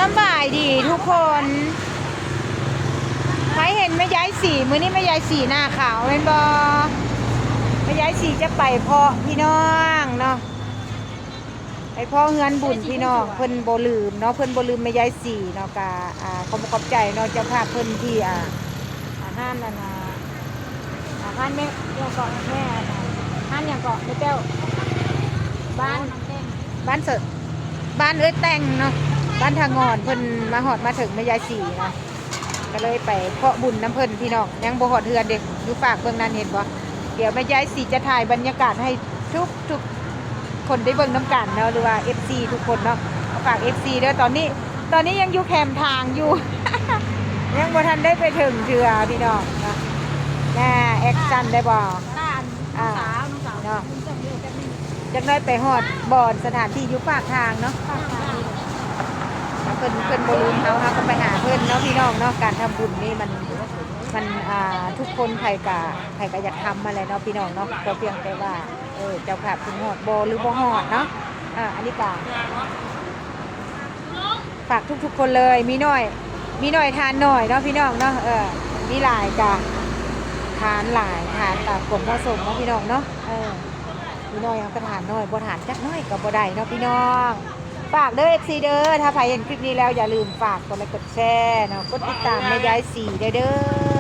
ສະບາຍດີທຸກຄົນ ໃຜເຫັນແມ່ຍາຍສີ ມື້ນີ້ແມ່ຍາຍສີໜ້າຂາວແມ່ນບໍ່? ແມ່ຍາຍສີຈະໄປເພາະພີ່ນ້ອງເນາະ ໄປເພາະເຮືອນບຸນພີ່ນ້ອງ ເພິ່ນບໍ່ລືມເນາະ ເພິ່ນບໍ່ລືມແມ່ຍາຍສີເນາະ ກະ ອ່າ ຂອບອົກຂອບໃຈເນາະ ເຈົ້າພາບເພິ່ນທີ່ ອ່າ ອ່າ ຮ້ານອັນນ່າ ອ່າ ຮ້ານແມ່ ຫຍັງເກາະ ແມ່ ຮ້ານຫຍັງເກາະ ແມ່ແຕ້ວ ບ້ານ ບ້ານເສີ ບ້ານເອື້ອຍແຕ່ງເນາະ ບ້ານທ່າງ່ອນ ເພິ່ນມາຮອດມາເຖິງແມ່ຍາຍສີເນາະ ກໍເລີຍໄປເພາະບຸນນຳເພິ່ນພີ່ນ້ອງ ຍັງບໍ່ຮອດເຮືອນເດ້ ຢູ່ຟາກເບື້ອງນັ້ນເຫັນບໍ່? ດຽວແມ່ຍາຍສີຈະຖ່າຍບັນຍາກາດໃຫ້ທຸກໆຄົນໄດ້ເບິ່ງນຳກັນເນາະ ຫຼືວ່າເອັຟຊີທຸກຄົນເນາະ ຝາກເອັຟຊີເດີ ຕອນນີ້ ຕອນນີ້ຍັງຢູ່ແຄມທາງຢູ່ ຍັງບໍ່ທັນໄດ້ໄປເຖິງເທື່ອພີ່ນ້ອງເນາະ ແມ່ແອັກຊັນໄດ້ບໍ່? ອ່າ ນ້ອງສາວ ນ້ອງສາວ ເນາະ ຈັກໜ້ອຍໄປຮອດບ່ອນສະຖານທີ່ຢູ່ຟາກທາງເນາະ ເພິ່ນ ເພິ່ນບໍ່ລືມເຮົາ ເຮົາກໍໄປຫາເພິ່ນເນາະພີ່ນ້ອງເນາະ ການທຳບຸນນີ້ມັນ ມັນ ອ່າ ທຸກຄົນໃຜກະ ໃຜກະຢາກທຳຫັ້ນແຫຼະເນາະພີ່ນ້ອງເນາະ ກໍພຽງແຕ່ວ່າ ເອີ ເຈົ້າພາບເພິ່ນຮອດບໍ່ ຫຼືບໍ່ຮອດເນາະ ເອີ ອັນນີ້ກະ ຝາກທຸກໆຄົນເລີຍ ມີໜ້ອຍ ມີໜ້ອຍທານໜ້ອຍເນາະພີ່ນ້ອງເນາະ ເອີ ມີຫຼາຍກະທານຫຼາຍ ທານຕາມຄວາມເໝາະສົມເນາະພີ່ນ້ອງເນາະ ເອີ ມີໜ້ອຍເຮົາກໍທານໜ້ອຍ ບໍ່ທານຈັກໜ້ອຍກໍບໍ່ໄດ້ເນາະພີ່ນ້ອງ ຝາກເດີ ເອັຟຊີເດີ ຖ້າໃຜເຫັນຄລິບນີ້ແລ້ວ ຢ່າລືມຝາກກົດໄລກົດແຊເນາະ ກົດຕິດຕາມແມ່ຍາຍສີໄດ້ເດີ.